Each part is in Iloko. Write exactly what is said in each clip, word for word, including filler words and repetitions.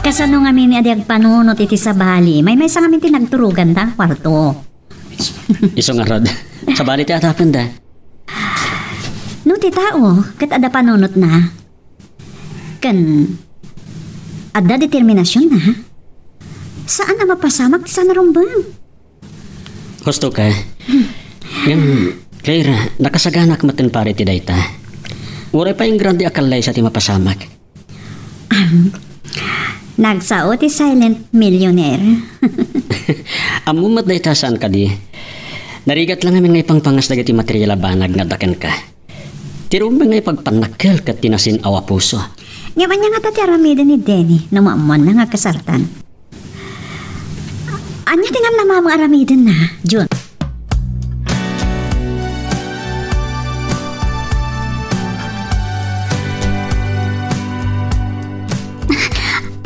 Kasano ngamin a di agpanunot iti sabali? Maymaysa ngamin ti nagturoganda a kuarto. Isu ngarud, sabali ti adapenda. No ti tao, ket adda panunotna. Ken adda determinasionna. Saan a mapasamak ti saan a rumbeng. Husto ka. Ngem, Claire, nakasaganak metten pare ti dayta. Uray pay ingrande a kallaysa ti mapasamak. Ahem. Nagsao ti silent millionaire. Ammom met dayta saan kadi. Narigat la ngamin nga ipangpangas dagiti material a banag nga adda kenka. Ti rumbeng nga ipagpannakkel ket ti nasin-aw a puso. Ngem ania ngata ti aramiden ni Denny no maammoanna nga kasaltan? Ania ti namnamam nga aramidenna, Jun?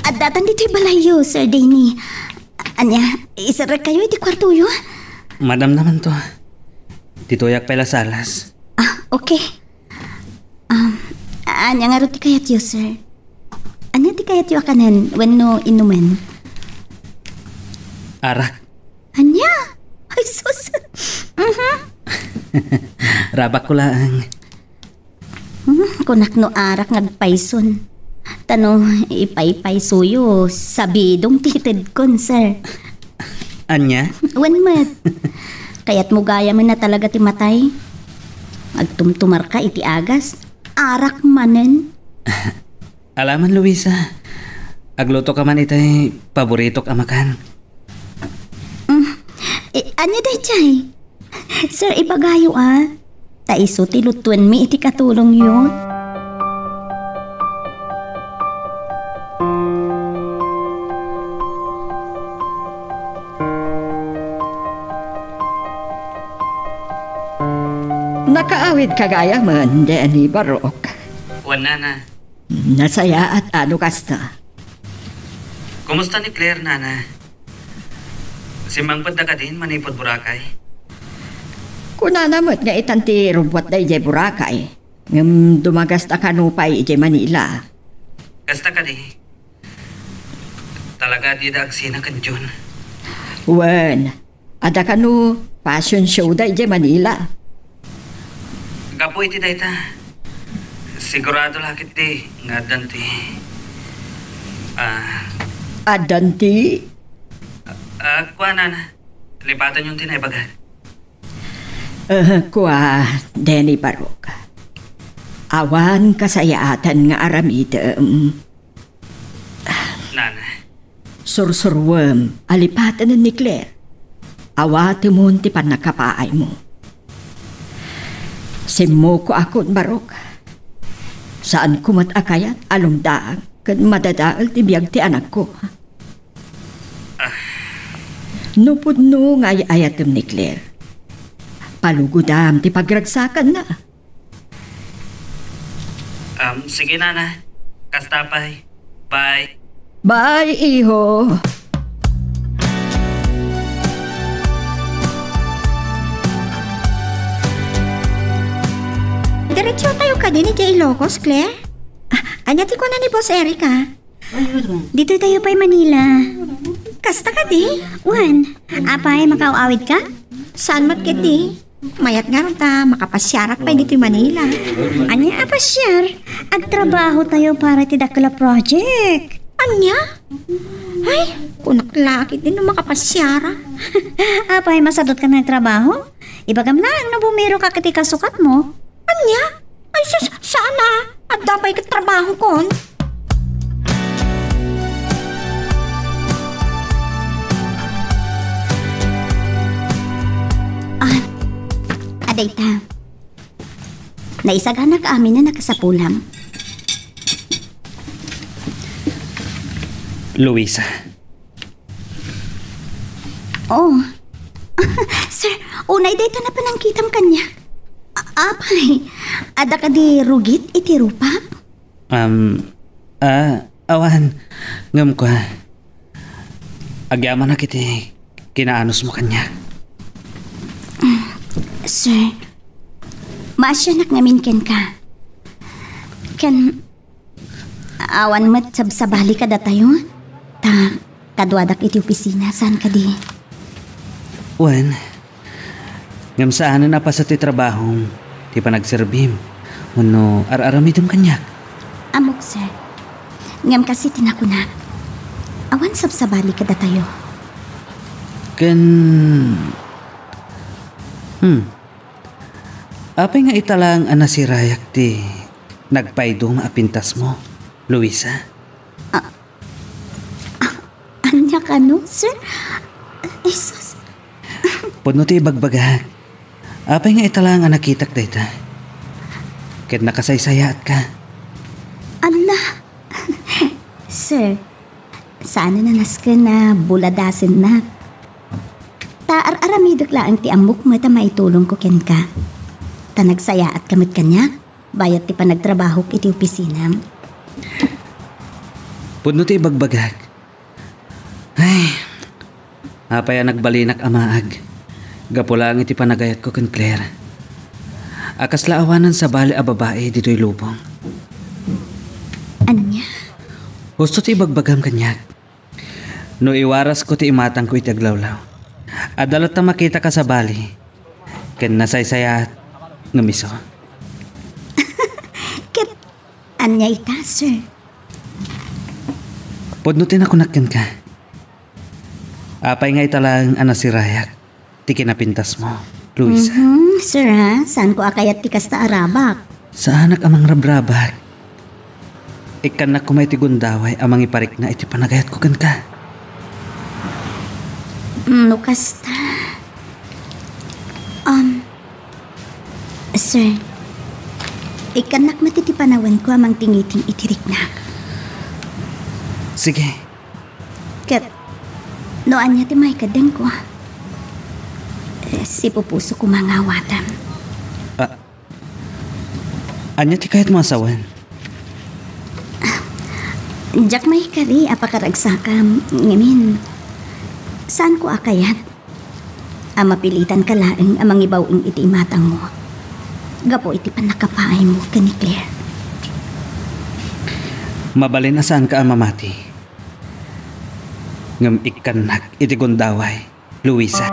Addatan ditoy balayyo, Sir Denny. Ania, iserrekkayo iti kuartoyo? Madamdamanto. Ditoyak pay la salas. Ah, okay. Um, ania ngarud ti kayatyo, sir? Ania ti kayatyo a kanen wenno inumen? Arak. Ania? Ay, sus! Mhm. Rabakko laeng. Hmm, kunak no arak nga agpayson. Ta no ipaypaysoyo, sabidong ti itedkon, sir. Ania? Wen met. Kayatmo gayamen a talaga ti matay? Agtumtumarka iti agas. Arak manen. Alaman, Luisa. Aglutoka man itay paboritok a makan. Mm. Eh, ania daydiay? Sir, ibagayo, a. Ta isu ti lutuenmi iti katulongyo. Nakaawidka gayamen, Denny Barok. Wen, nana. Nasayaat a no kasta. Kumusta ni Claire, nana? Simmangpetda kadin manipud Boracay? Kunana met nga itan ti rubbuatda idiay Boracay, ngem dumagasda kano pay idiay Manila. Kasta kadi? Talaga dida agsina ken Jun? Wen, adda kano fashion show da idiay Manila. Gapu iti dayta, sigurado la ketdi nga addan ti, ah, addan ti? Ah, kuanan, lipatanyon ti naibaga. Eh, kua, Denny Barok. Awan kasayaatan nga aramidem. Nana. Sursuruem a lipaten ni Claire. Awatemon ti pannakapaaymo. Simmukoakon, Barok. Saanko met a kayat a lumdaag ken madadael ti biag ti anakko. Ah. No pudno nga ay-ayatem ni Claire, palugodam ti pagragsakanna. Um, sige, nana. Kasta pay. Bye. Bye, iho. Diretso tayo kadin iti Ilocos, Claire? Ah, ania ti kuna ni Boss Eric, ah? Ditoy tayo pay Manila. Kasta kadi? Wen, apay, makaaw-awid ka? Saan met ketdi? Mayat nga ta, makapasiarak pay ditoy Manila. Ania a pasiar? Agtrabaho tayo para ti dakkel a project. Ania? Ay, kunak la ketdi no makapasiara. Apay, masadot ka nga agtrabaho? Ibagam laeng no bumiro ka ket ikasukatmo. Ania? Ay sus, saan a? Adda pay ket trabahokon. Ah, adda ita. Naisaganak amin a nakasapulam. Luisa. Oh. Sir, unay dayta a panangkitam kaniak. A-, apay, adda kadi rugit iti rupak? Um, ah, awan. Ngem kua, agyamanak iti kinaanusmo kaniak. Sir, maasianak ngamin kenka. Ken, awan met sabsabali kadatayo? Ta, kaduadak iti opisina, saan kadi? Wen, ngem saanen a paset ti trabahom ti panagserbim wenno ar-aramidem kaniak. Ammok, sir. Ngem kas iti nakunak, awan sabsabali kadatayo. Ken, hmm, apay nga ita laeng a nasirayak ti nagpaiduma a pintasmo, Luisa? Ah, ah, ania kano, sir? Jesus. Pudno ti ibagbagak. Apay nga ita laeng a nakitak dayta? Ket nakasaysayaatka. Ala! Sir, saanen a nasken a buladasennak. Ta ar-aramidek laeng ti ammok met a maitulongko kenka. Ta nagsayaatka met kaniak, bayat ti panagtrabahok iti opisinam. Pudno ti ibagbagak. Ay, apay a nagbalinak a maag gapu laeng iti panagayatko ken Claire. A kasla awanen sabali a babai ditoy lubong. Ania? Husto ti ibagbagam kaniak. No iwarasko ti imatangko iti aglawlaw, adda latta makitaka sabali ken nasaysayaat ngem isu. Ket ania ita, sir? Pudno ti nakunak kenka. Apay nga ita laeng a nasirayak ti kinapintasmo, Luisa? Mhm, sir, ha? Saanko a kayat ti kasta a rabak. Saanak a mangrabrabak. Ikkannak koma iti gundaway a mangiparikna iti panagayatko kenka. Mm, no kasta. Um, sir, ikkannak met iti panawenko a mangtingiting iti riknak. Sige. Ket, no ania ti maikadengko, eh, sipupuso koma nga awatem. Ah, ania ti kayatmo a sawen? Diak maikari a pakaragsakam, ngamin, saanko a kayat a mapilitanka laeng a mangibaw-ing iti imatangmo gapu iti pannakapaaymo ken ni Claire. Mabalin a saanka a mamati, ngem ikkannak iti gundaway. Luisa.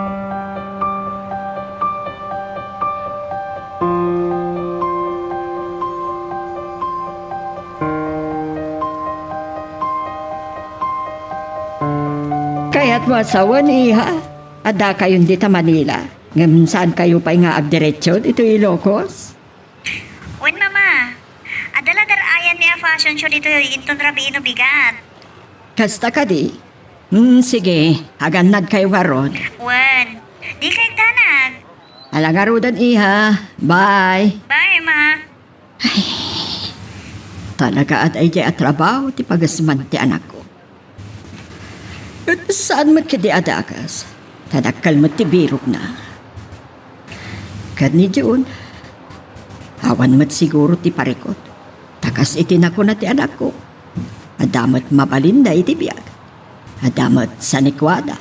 Kayatmo a sawen, iha? Addakayon dita Manila, ngem saankayo pay nga agdiretso ditoy Ilocos? Wen, Mama. Adda la dar-ayanmi a fashion show ditoy inton rabii no bigat. Kasta kadi? Hmm, sige. Agannadkayo ngarud. Wen. Dika agdanag. Ala ngaruden, iha. Bye. Bye, Ma. Ay, talaga a daydiay a trabaho ti pagasman ti anakko. Saan met ketdi a dakes, ta dakkel met ti birokna. Ket ni June, awan met siguro ti parikut, ta kas iti nakuna ti anakko, adda met mabalinda iti biag. Adda met sanikuada.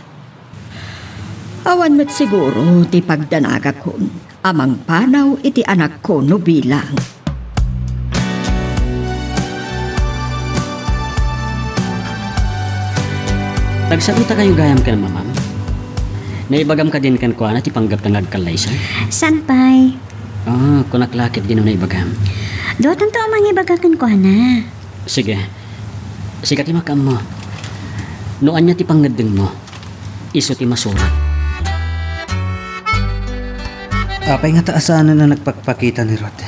Awan met siguro ti pagdanagakon a mangpanaw iti anakko no bilang. Nagsakitakayo gayam ken mamam? Naibagam kadin kenkuana ti panggepna nga agkallaysa? Saan pay? Ah, kunak la ketdi no naibagam. Duatanto a mangibaga kenkuana. Sige. Sika ti makaammo. No ania ti pangngeddengmo, isu ti masurat. Apay ngata a saanen a nagpakpakita ni Ruth?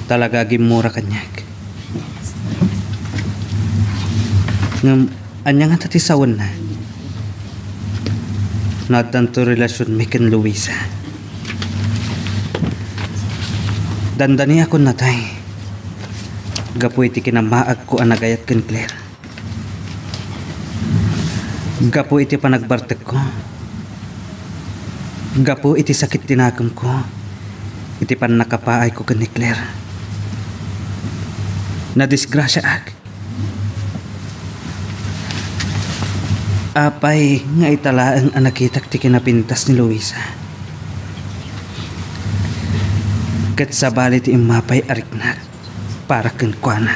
Talaga a gimmura kaniak. Ngem ania ngata ti sawenna? No addanto relasionmi ken Luisa. Dandaniakon natay gapu iti kinamaagko a nagayat ken Claire. Gapu iti panagbartekko. Gapu iti sakit ti nakemko. Iti pannakapaayko ken ni Claire. Nadisgrasiaak. Apay nga ita laeng a nakitak ti kinapintas ni Luisa. Ket sabali ti immapay a riknak para kenkuana.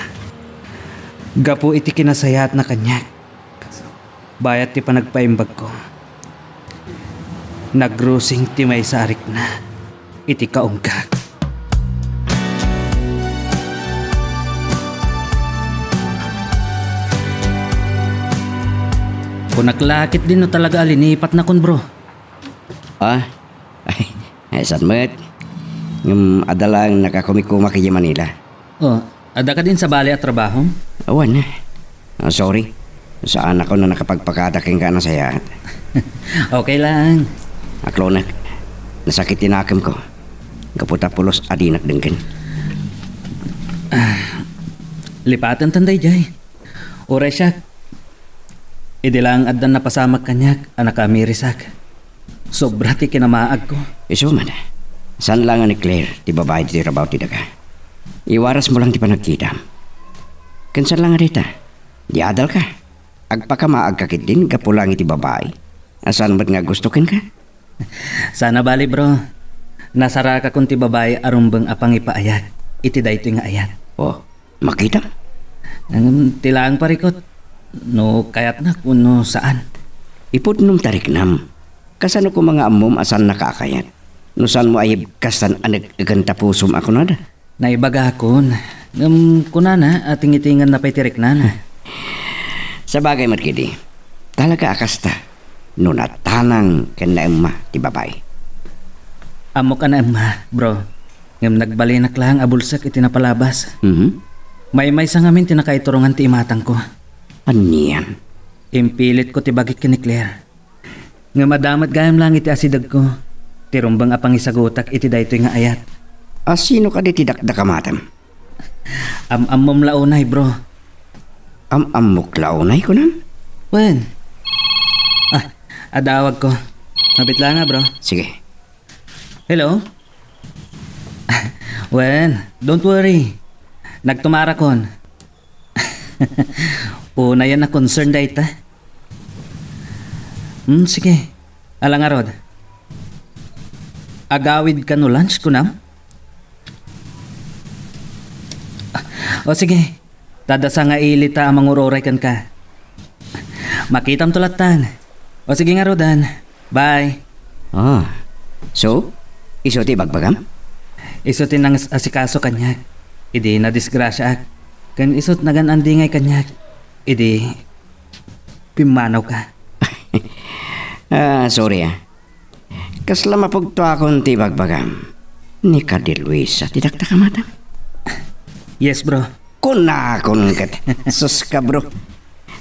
Gapu iti kinasayaatna kaniak, bayat ti panagpaimbagko, nagrusing ti maysa a rikna iti kaunggak. Kunak la ketdin no talaga a linipatnakon, bro. Ah? Ay, ay, saan met? Ngem adda laeng nakakumikumak idiay Manila. Oh, adda kadin sabali a trabahom? Awan. Ah, sorry. Saanakon a nakapagpakada kenka a nasayaat. Okay lang. Aklonek, nasakit ti nakemko. Gapu ta pulos a dinak denggen. Ah, lipaten tan daydiay. Uray siak, idi laeng addan napasamak kaniak a nakaamirisak. Sobra ti kinamaagko. Isu man, saan la nga ni Claire ti babai ti trabaho ti daga. Iwarasmo lang ti panagkitam. Ken saan la nga dayta, di adalka. Agpakamaagka ketdin gapu lang iti babai a saan met nga gusto kenka. Sana bali, bro. Nasarakakon ti babai a rumbeng a pangipaayak iti daytoy nga ayat. Oh, makita? Ngem ti laeng parikut, no kayatna wenno saan. Ipudnom ta riknam. Kasano koma nga ammom a saannaka a kayat? No saanmo a yibkas tan aneg-egen ta pusom a kunada? Naibagakon, ngem kunana a tingitingenna pay ti riknana. Sabagay met ketdi, talaga a kasta no natanang ken naemma ti babai. Ammok a naemma, bro. Ngem nagbalinak laeng a bulsek iti napalabas. Mhm. Maymaysa ngamin ti nakaiturongan ti imatangko. Anian? Impilitko ti bagik ken ni Claire. Ngem adda met gayam lang iti asidegko ti rumbeng a pangisagutak iti daytoy nga ayat. A sino kadi ti dakdakamatem? Am-ammom la unay, bro. Am-ammok la unay, kunam? Wen. Ah, adawagko. Mabit la nga, bro. Sige. Hello? Wen, don't worry. Nagtumarakon. Unayen a concern dayta. Hmm, sige. Ala ngarud. Agawid kano lunch, kunam? O sige, ta adda sangaili ta a mangururay kenka. Makitamto lattan. O sige ngaruden. Bye. Ah. So, isu ti ibagbagam? Isu ti nangasikaso kaniak idi nadisgrasiaak. Ken isu ti nagan-andingay kaniak idi pimmanawka. Ah, sorry, ah. Kasla mapugtoakon ti ibagbagam. Ni kadi Luisa ti dakdakamatem? Yes, bro. Kunakon ket. Sus ka, bro.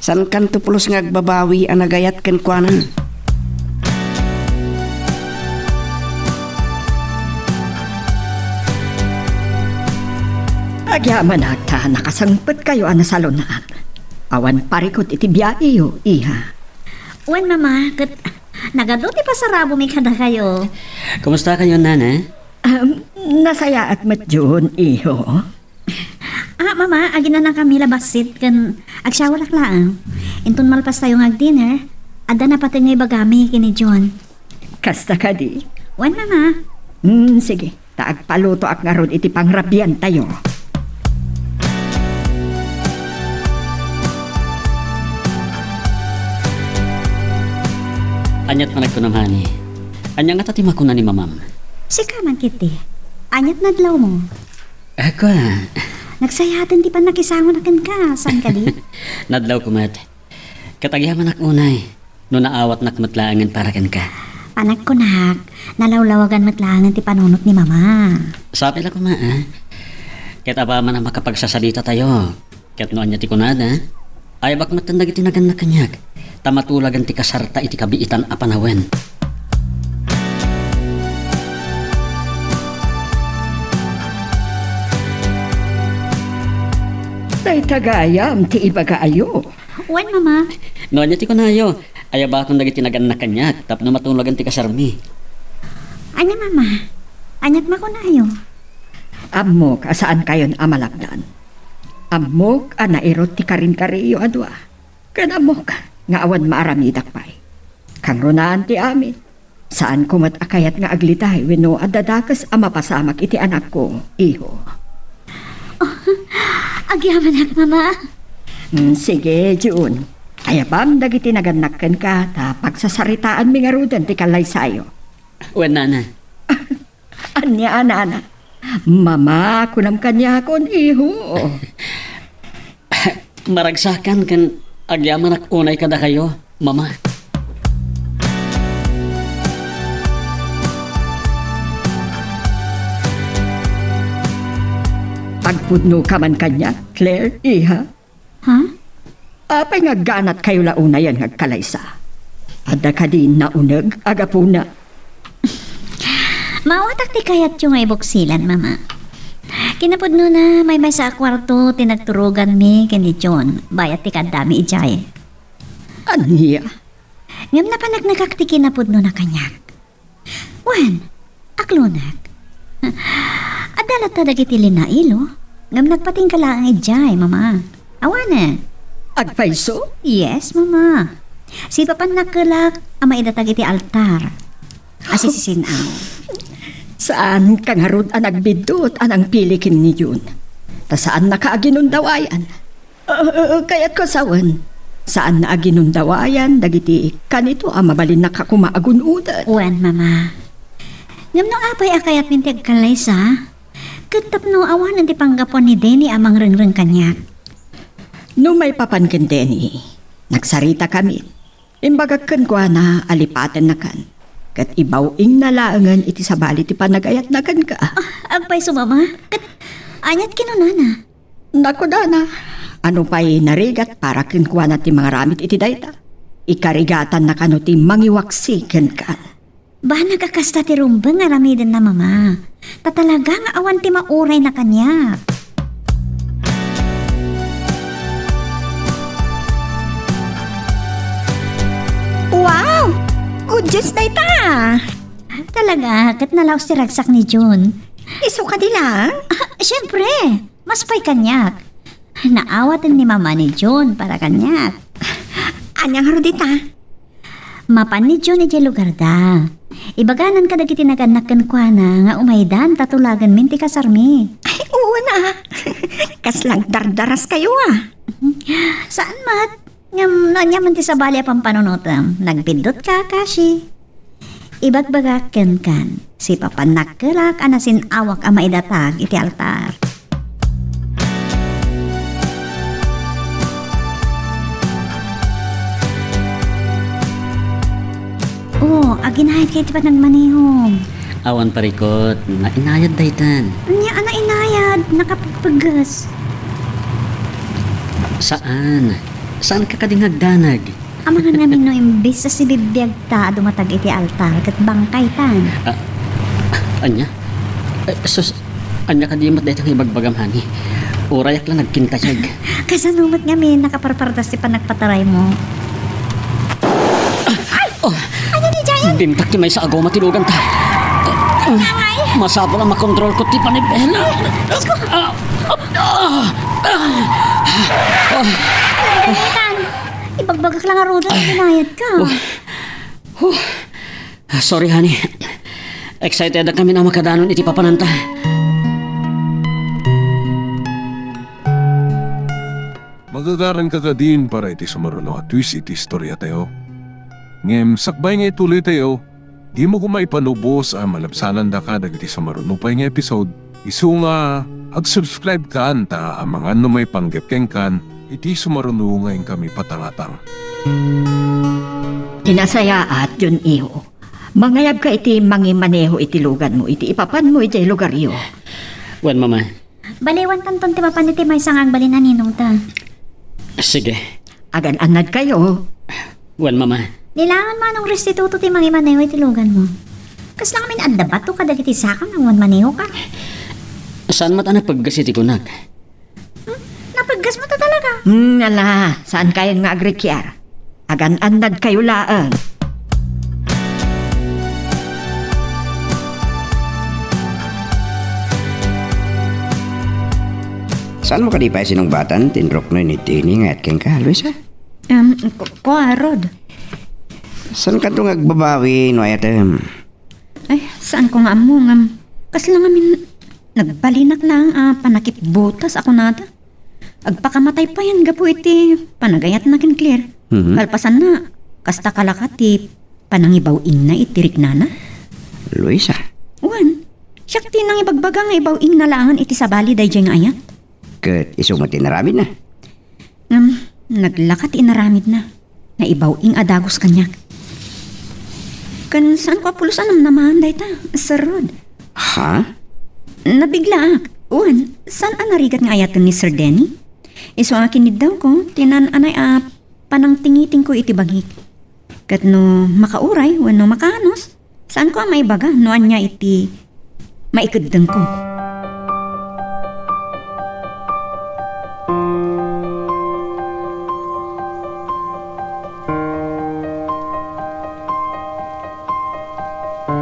Saankanto pulos nga agbabawi a nagayat kenkuana? Agyamanak ta nakasangpetkayo a nasalunaan. Awan parikut iti biaeyo, iha. Wen, Mama, ket nagadu ti pasarabami kadakayo. Kumusta kayo, Nana? Um, nasayaat met diyon, iho. Ah, Mama, aginanakami la bassit ken agsiawalak laeng. Inton malpastayo nga agdinner, adda napateg nga ibagami ken ni John. Kasta kadi? Wen, Mama. Hmm, sige. Ta agpalutoak ngarud iti pangrabiantayo. Aniat man agkunam, honey? Ania ngata ti makuna ni Mamam? Sika man, Kitty. Aniat nadlawmo? Ako, ah. Nagsayaaten ti pannakisangona kenka, saan kadi? Nadlawko met. Ket agyamanak unay no naawatnak met laengen para kenka. Anak ko, nak, nalawlawagan met laengen ti panunot ni Mama. Sapay la koma, ah. Ket apaman a makapagsasalita tayo. Ket no ania ti kunada, ayabak metten dagiti nagannak kaniak, ta matulagen ti kasarta iti kabiitan a panawen. Dayta gayam ti ibagaayo. Wen, Mama. No ania ti kunayo, ayabakon dagiti nagannak kaniak tapno matulagen ti kasarmi. Ania, Mama? Aniat makunayo? Ammok a saankayon a malapdan. Ammok a nairut ti karinkariyo a dua. Ken ammok nga awan maaramidak pay. Kangrunaan ti amin. Saanko met a kayat nga aglitay wenno adda dakes a mapasamak iti anakko, iho. Oh, agyamanak, Mama. Hmm, sige, Jun. Ayabam dagiti nagannak kenka, ta pagsasaritaanmi ngaruden ti kallaysayo. Wen, nana. Ania, nana? Mama, kunam kaniakon, iho. Maragsakan ken agyamanak unay kadakayo, mama. Agpudnoka man kaniak, Claire, iha. Ha? Apay nga agganatkayo la unayen nga agkalaysa? Adda kadi nauneg a gapuna? Maawatak ti kayatyo nga ibuksilan, mama. Kinapudnona, maymaysa a kuarto ti nagturoganmi ken ni John, bayat ti kaaddami idiay. Ania? Ngem napaneknekak ti kinapudnona kaniak. Wen, aklonek. Adda latta dagiti linailo, ngem nagpatingga laeng idiay, mama. Awanen. Agpayso? Yes, mama. Sipapan nakkelak a maidatag iti altar a sisin-aw. Saanka ngarud a nagbiddut a nangpili ken ni Jun. Ta saannaka a ginundawayan. Ah, kayatko a sawen, saanna a ginundawayan dagiti kanito a mabalinnaka koma a gun-oden. Wen, mama. Ngem no apay a kayatmin ti agkallaysa, ket tapno awanen ti panggapuan ni Denny a mangrengreng kaniak. No maipapan ken Denny, nagsaritakamin. Imbagak kenkuana a lipatennakan, ket ibaw-ingna laengen iti sabali ti panagayatna kenka. Ah, agpayso, mama? Ket aniat kinunana? Nakudana, ano pay narigat para kenkuana ti mangaramid iti dayta? Ikarigatanna kano ti mangiwaksi kenka. Banag a kasta ti rumbeng nga aramidenna, mama. Ta talaga nga awan ti maurayna kaniak. Wow! Good news dayta! Talaga, ket nalaos ti ragsak ni Jun. Isu kadi laeng? Ah, siempre! Mas pay kaniak. Naawaten ni mama ni Jun para kaniak. Ania ngarud ita? Mapan ni Jun idiay lugarda. Ibaganan kadagiti nagannak kenkuana nga umaydan ta tulaganmin ti kasarmi. Ay, uwan a. Kasla agdardaraskayo a. Saan met? Ngem no ania man ti sabali a pampanunotem, nagbiddutka, Kashi. Ibagbagak kenkan, sipapan nakkelak a nasin-awak a maidatag iti altar. Oh, aginayad kay ti panagmanehom. Awan parikot, nainayad daytan. Ania a nainayad, nakapagpagges. Saan? Saanka kadi nga agdanag? Amangan ngamin no imbes a sibibiagta a dumatag iti altar ket bangkaytan. Ah, ania? Eh, sus, ania kadi met dayta nga ibagbagam, honey? Urayak la nagkintayag. Kasano met ngamin nakaparpardas ti panagpataraymo? Ay! Oh. Ania ni Giant? Bimtak ti maysa a goma ti luganta. Ay! Masapul a makontrolko ti panibela. Diyos ko! Ah! Ah! Ah! Ah! Tan, ibagbagak la ngaruden, binayad ka. Oh. Huh. Ah, sorry, honey. Excited kami a makadanon iti papananta. Magagaranka kadin para iti sumaruno a twist iti istoriatayo. Ngem sakbay nga ituloytayo, dimo koma ipanubos a malabsanandaka dagiti sumaruno pay nga episode. Isu nga, ag-subscribe kan ta amangan no maipanggep kenkan iti sumaruno nga inkami patangatang. Ti nasayaat, Jun, iho. Mangayabka iti mangimaneho iti luganmo iti ipapanmo idiay lugaryo. Wen, mama. Baliwantanton ti mapan iti maysa nga agbalin a ninongta. Sige. Agan-annadkayo. Wen, mama. Nilangan manong restituto ti mangimaneho iti luganmo. Kasla ngamin adda bato kadagiti sakam nga awan manehoka. Saan met a napegges iti kunak? Hmm? Napeggesmo ta talaga? Hmm, ala, saankayon nga agrikiar. Agan-annadkayo laeng. Saanmo kadi pay sinungbatan ti inruknoy ni Denny nga ayat kenka, Luisa? Em, ku-, kua, Rod. Saankanto nga agbabawi no ayatem? Ay, saanko nga ammo, ngem kasla ngamin nagbalinak laeng a panakipbutas a kunada. agpakamatay payen gapu iti panagayatna ken Claire. Mhm. Kalpasanna, kasta kalakat ti panangibaw-ingna iti riknana? Luisa. Wen, siak ti nangibagbaga nga ibaw-ingna laengen iti sabali daydiay nga ayat. Ket isu met ti inaramidna? Ngem, naglaka ti inaramidna. Naibaw-ing a dagus kaniak. Ken saanko a pulos a namnamaen dayta, Sir Rod. Ha? Nabiglaak. Wen, saan a narigat nga ayaten ni Sir Denny? Isu a kiniddawko, ti naan-anay a panangtingitingko iti bagik. Ket no makauray wenno makaanus, saanko a maibaga no ania iti maikeddengko.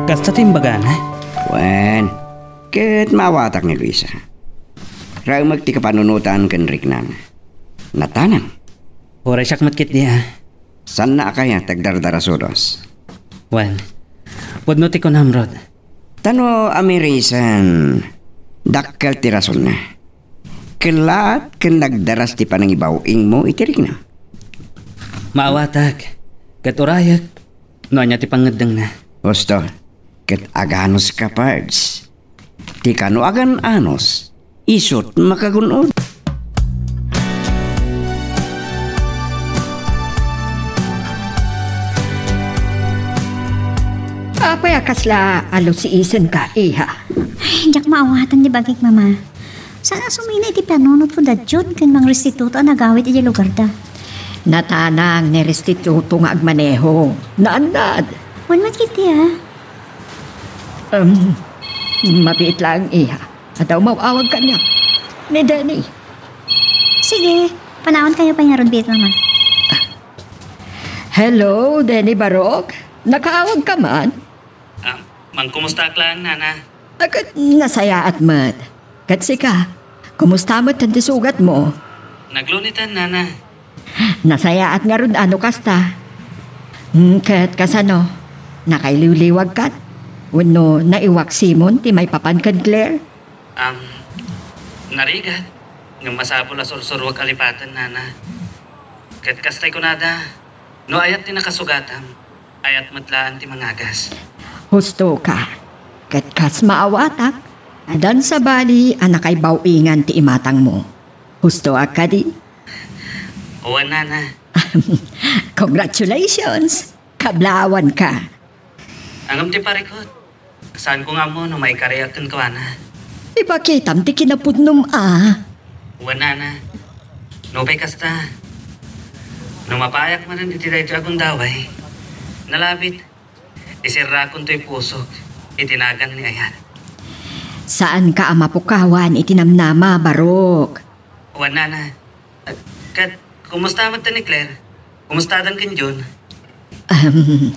Kasta ti imbagana? Wen, ket maawatak ni Luisa. Raemek ti kapanunotan ken riknana. Natanang. Uray siak met ketdi a. Saanna a kayat ti agdardarasudos? Wen, pudno ti kunam, Rod. Ta no amirisan, dakkel ti rasonna. Kellaat ken nagdaras ti panangibaw-ingmo iti rikna. Maawatak, ket urayek no ania ti pangngeddengna. Husto, ket aganuska, Pards. Ti kano agan-anus, isut' makagun-od. Apay a kasla alusiisenka, iha? Ay, diak maawatan ti bagik, Mama. Saan a sumina iti panunotko da Jun ken Mang Restituto a nagawid iti lugarda? Natanang ni Restituto nga agmaneho. Naannad. Wen met ketdi a. Um, mabiit laeng, iha. Adda umaw-awag kaniak. Ni Denny. Sige, panawankayo pay ngarud biit, Mama. Hello, Denny Barok. Nakaawag ka man? Ah, mangkumustaak laeng, Nana. Ah, ket nasayaat met. Ket sika, kumusta met ti sugatmo? Nagluniten, Nana. Nasayaat ngarud a no kasta. Hmm, ket kasano? Nakailiwliwagkan? Wenno naiwaksimon ti maipapan ken Claire? Am, narigat, ngem masapul a sursuruek a lipaten, Nana. Ket kastay kunada, no ayat ti nakasugatam, ayat met laeng ti mangagas. Husto ka. Ket kas maawatak, addan sabali a nakaibaw-ingan ti imatangmo. Hustoak kadi? Wen, Nana. Congratulations! Kablawanka! Ngem ti parikut, saanko nga ammo no maikariak kenkuana. Ipakitam ti kinapudnom a. Wen, Nana. Nupay kasta, no mapayak manen iti daytoy a gundaway, nalabit, iserrakon toy pusok iti nagan ni ayat. Saanka a mapukawan iti namnama, Barok. Wen, Nana. Ket, kumusta met ni Claire? Kumustadan ken Jun? Ahem,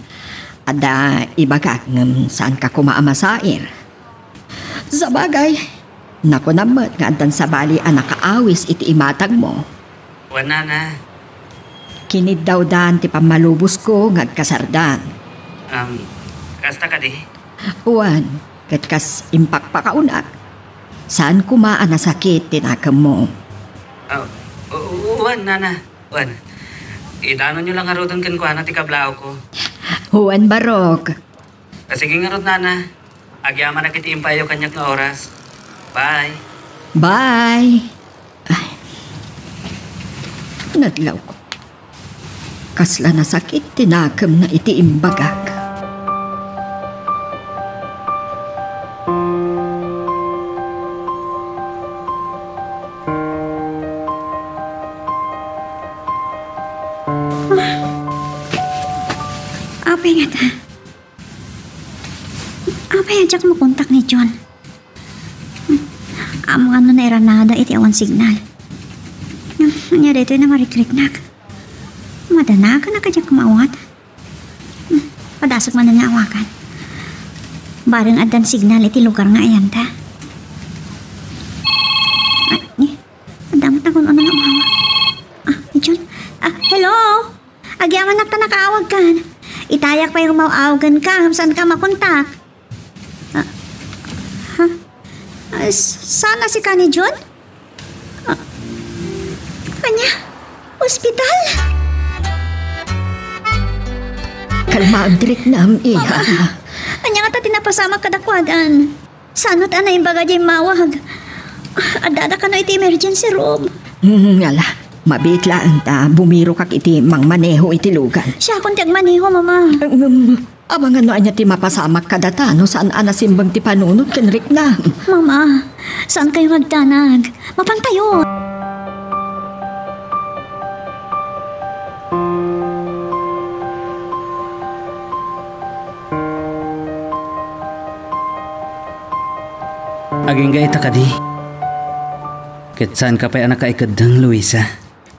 adda ibagak ngem saanka koma a masair. Sabagay, nakunam met nga addan sabali a nakaawis iti imatangmo. Wen, Nana. Kiniddawdan ti pammalubosko nga agkasardan. Um, kasta kadi? Wen, ket kas impakpakaunak, saan koma a nasakit ti nakemmo. Ah, u-, u-, wen, Nana. Wen, idanonyo la ngaruden kenkuana ti kablawko. Wen, Barok. Ah, sige ngarud, Nana. Agyamanak iti impaayyo kaniak nga oras. Bye. Bye. Ay. Nadlawko. Kasla nasakit ti nakemna iti imbagak. Apay ngata? Apay a diak makontak ni Jun? Ammok no nairanada iti awan signal. Ania daytoy a narikriknak? Madanagan a kadiak maawat. Padasek manen nga awagan. Bareng addan signal iti lugar nga ayanta. Ay, ni, adda met nagun-una nga umawag. Ah, ni Jun. Ah, hello? Agyamanak ta nakaawagkan. Itayak pay rumaw-awaganka, ngem saanka makontak. Ah, ha? Ah, s-, saan a sika ni Jun? Ah, Ospital? Kalmaam ti riknam, iha. Mama, ania ngata ti napasamak kadakuada? Saan met a naimbaga diay immawag? Addada kano iti emergency room? Hmm, ala, mabiit laeng ta bumirokak iti mangmaneho iti lugan. Siakon ti agmaneho, Mama. Ngem, amangan no ania ti mapasamak kadata no saan a nasimbeng ti panunot ken riknam. Mama, saankayo nga agdanag. Mapantayo. Agingga ita kadi. Ket saanka pay a nakaikeddeng, Luisa.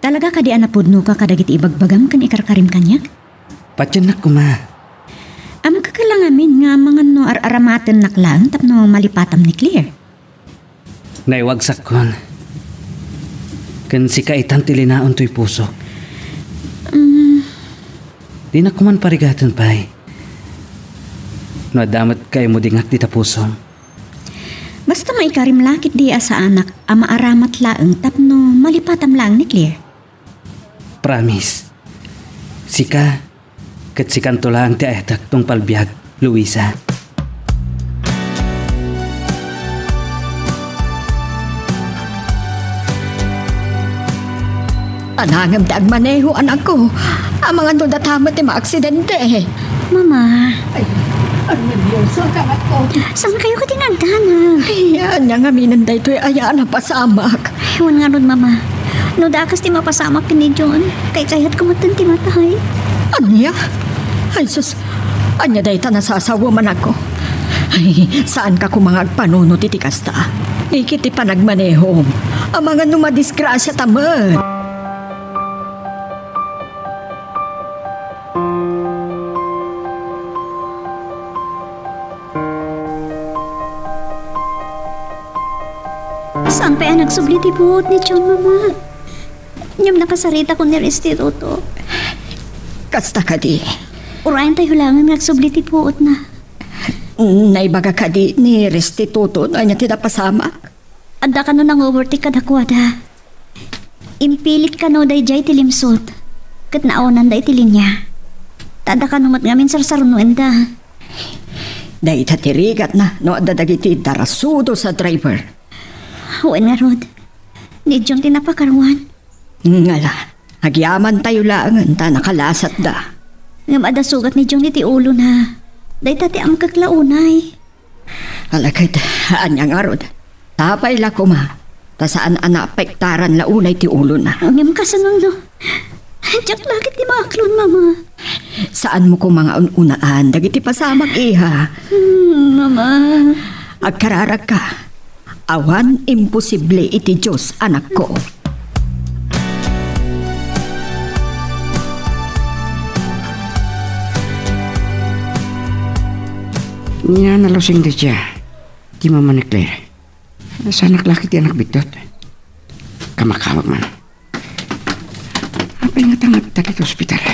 Talaga kadi a napudnoka kadagiti ibagbagam ken ikarkarim kaniak? Patiennak koma. Ammok la ngamin nga amangan no ar-aramatennak laeng tapno malipatam ni Claire. Naiwagsakkon. Ken sika itan ti linaon toy pusok. Mm. Dinak koman parigaten pay. No adda met kaimudingak dita pusom. Basta maikarim la ketdi a saanak a maaramat laeng tapno malipatam laeng ni Claire. Promise. Sika, ket sikanto laeng ti ayatek tungpal biag, Luisa. Tanangem ti agmaneho, anakko. Amangan no data met ti maaksidente. Mama. Ay, ang nervioso, anakko. Saankayo kadi nga agdanag? Ay, ania ngamin daytoy aya a napasamak? Ay, wen ngarud, Mama. No dakas ti mapasamak ken ni John, kaykayatko metten ti matay. Ania? Ay, sus, ania dayta nasasaom, anakko? Ay, saanka koma nga agpanunot iti kasta. Ikit ti panagmanehom. Amangan no madisgrasiata met. Saan pay a nagsubli ti buot ni John, Mama? Ngem nakasaritakon ni Restituto. Kasta kadi. Urayentayo laengen nga agsubli ti buotna. Naibaga kadi ni Restituto no ania ti napasamak? Adda kano nang-overtake kadakuada. Impilit kano daydiay ti limsut, ket naunanda iti linia. Ta adda kano met ngamin sarsarnuenda. Dayta ti rigatna no adda dagiti darasudos a driver. Wen ngarud, ni John ti napakaruan. Ngala, agyamantayo laengen ta nakalasatda. Ngem adda sugat ni John iti ulona. Dayta ti amkek la unay. Ala ket, ania ngarud? Tapay la koma, ta saan a naapektaran la unay ti ulona. Ngem kasano no? Diak la ket ti maaklon, Mama. Saanmo koma nga un-unaan dagiti pasamak, iha. Hmm, Mama. Agkararagka. Awan imposible iti Dios, anakko. Nia, nalusing dayta ti mama ni Claire. Saanak la ket ti anak bitot. Kamakamak man. Apay ngata nga adda ditoy ospital?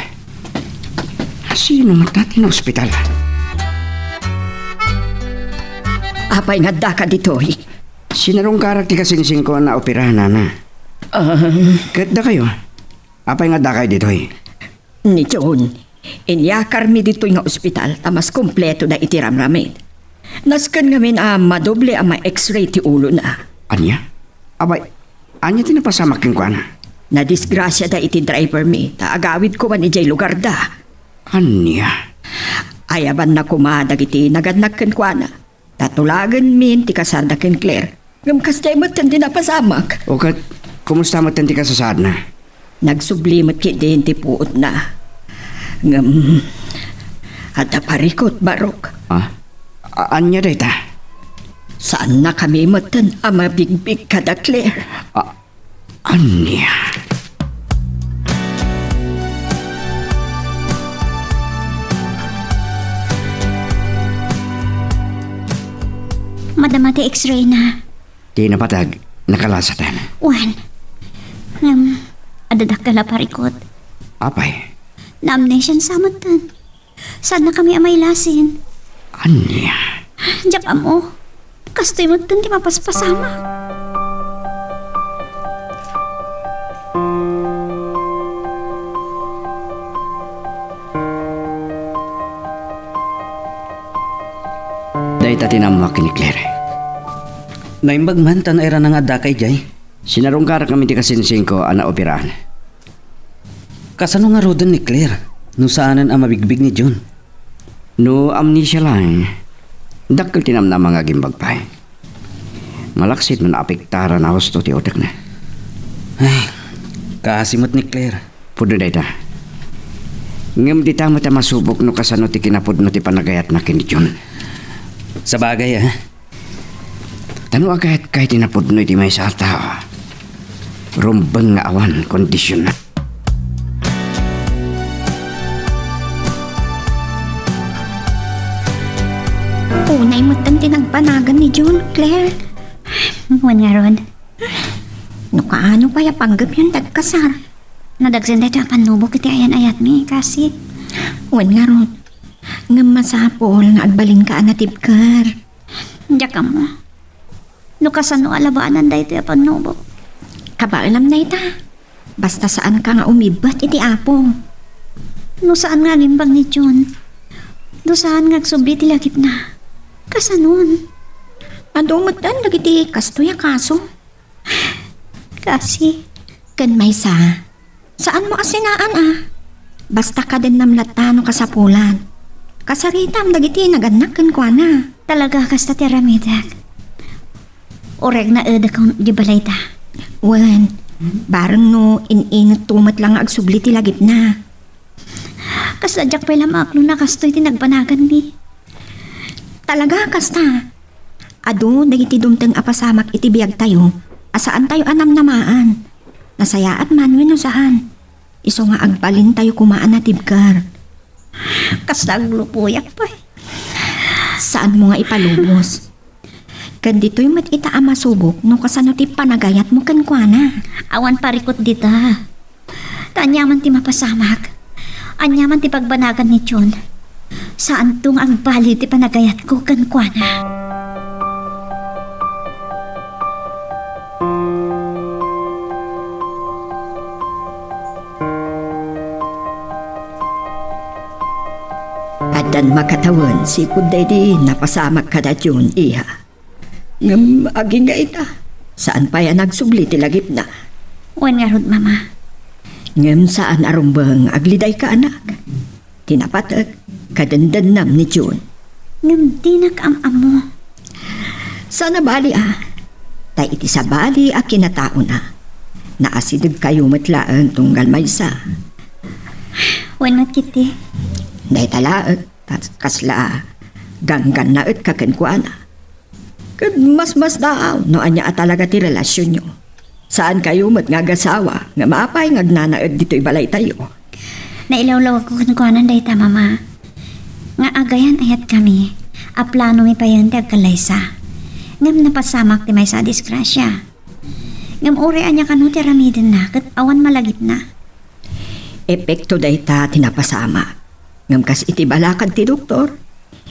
Sino ngata ti naospital? Apay nga addaka ditoy? Sinarungkarak ti kasingsingko a naopera, nana. Ah. Ket dakayo? Apay nga addakayo ditoy? Ni John, iniakarmi ditoy nga ospital ta mas kompleto da iti ramramin. Nasken ngamin a madoble a ma-X-ray ti ulona. Ania? Apay, ania ti napasamak kenkuana? Nadisgrasiada iti driver mi, ta agawid koma idiay lugarda. Ania? Ayabanna koma dagiti nagannak kenkuana. Ta tulagenmin ti kasarda ken Claire. Ngem kasdiay metten ti napasamak. O ket, kumusta metten ti kasasaadna? Nagsubli met ketdin ti puotna. Ngem, adda parikut, Barok. Ah? A-, ania dayta? Saannakami metten a mabigbig kada Claire. Ah, ania? Madama ti X-ray na. Ti napateg, nakalasaten. Wen. Ngem, adda dakkel a parikut. Apay? Na-amnesian sa metten. Saannakami a mailasin. Ania? Diak ammo. Kastoy metten ti mapaspasamak. Ita ti naammoak ken ni Claire. Naimbag man ta nairana nga addaka idiay. Sinarungkarakami ti kasinsingko a naoperaan. Kasano ngaruden ni Claire no saanen a mabigbig ni June? No amnesia laeng, dakkel ti namnama nga agimbag pay. Malaksid no naapektaran a husto ti utekna. Ay, kaasi met ni Claire. Pudno dayta. Ngem dita met a masubok no kasano ti kinapudno ti panagayatna ken ni June. Sabagay, ah. Ta no agayat kay ti napudno iti maysa a tao, rumbeng nga awan kondisionna. Unay metten ti nagbanagan ni June, Claire. Wen ngarud, no kaano pay a panggepyon ti agkasar? Nadagsen daytoy a pannubok iti ayan-ayatmi, kasi. Wen ngarud, ngem masapul nga agbalinka a natibker. Diak ammo no kasano a labaanan daytoy a pannubok. Kabaelam dayta. Basta saanka nga umibbet iti Apo. No saan nga agimbag ni June, no saan nga agsubli ti lagipna, kasanon? Adu metten dagiti kastoy a kaso. Kasi. Ken maysa, saanmo a sinaan a. Basta kadennam latta no kasapulan. Kasaritam dagiti nagannak kenkuana. Talaga kasta ti aramidek? Uray agnaedakon di balayta. Wen, bareng no in-inetto met la nga agsubli ti lagipna. Kasla diak pay la maaklo a kastoy ti nagbanaganmi. Talaga kasta. Adu dagiti dumteng a pasamak iti biagtayo a saantayo a namnamaan. Nasayaat man wenno saan. Isu nga agbalintayo koma a natibker. Kasla aglupoyak pay. Saanmo nga ipalubos. Ken ditoy met ita a masubok no kasano ti panagayatmo kenkuana. Awan parikut dita. Ta aniaman ti mapasamak, aniaman ti pagbanagan ni June, saanto nga agbaliw ti panagayatko kenkuana. Addan makatawen sipud daydi napasamak kada June, iha. Ngem agingga ita, saan pay a nagsubli ti lagipna. Wen ngarud, Mama. Ngem saan a rumbeng aglidayka, anak. Ti napatek, kadendennam ni June. Ngem dinak am-ammo. Saan a bali a. Ta iti sabali a kinataona, naasidegkayo met laeng tunggal maysa. Wen met ketdi. Dayta laeng, ta kasla ganggannaetka kenkuana. Ket masmasdaaw no ania a talaga ti relasionyo. Saankayo met nga agasawa nga apay nga agnanaed ditoy balaytayo. Nailawlawagko kenkuana dayta, Mama, nga agayan-ayatkami a planomi payen ti agkallaysa. Ngem napasamak ti maysa a disgrasia. Ngem uray ania kano ti aramidenna ket awan malagipna. Epekto dayta ti napasamak. Ngem kas iti balakad ti doktor,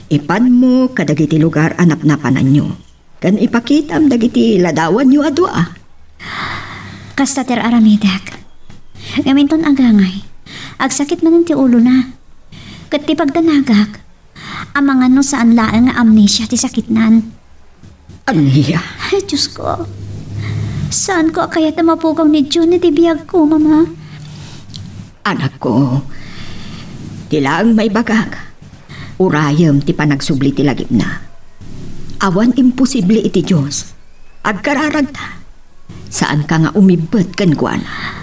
ipanmo kadagiti lugar a napnapananyo, ken ipakitam dagiti ladawanyo a dua. Kasta ti ar-aramidek. Ngem inton agangay, agsakit manen ti ulona. Ket ti pagdanagak, amangan no saan laeng nga amnesia ti sakitnan. Ania? Ay, Diosko. Saanko a kayat a mapukaw ni June iti biagko, Mama. Anakko, ti laeng maibagak, urayem ti panagsubli ti lagipna. Awan imposible iti Dios. Agkararagta. Saanka nga umibbet kenkuana.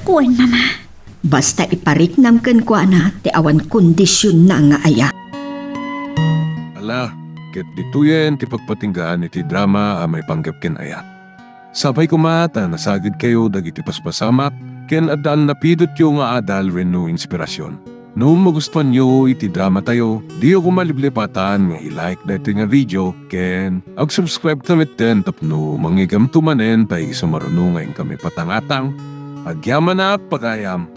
Wen, Mama. Basta ipariknam kenkuana ti awan kondisionna nga ayat. Ala, ket ditoyen ti pagpatinggaan iti drama a maipanggep ken ayat. Sapay koma ta nasagidkayo dagiti paspasamak ken adda napidotyo nga adal wenno inspirasyon. No magustuanyo iti dramatayo, diyo koma liplipatan nga i-like daytoy nga video ken ag-subscribe ta metten tapno mangigamto manen ta isu maruno nga inkami patangatang. Agyamanak, pagayam!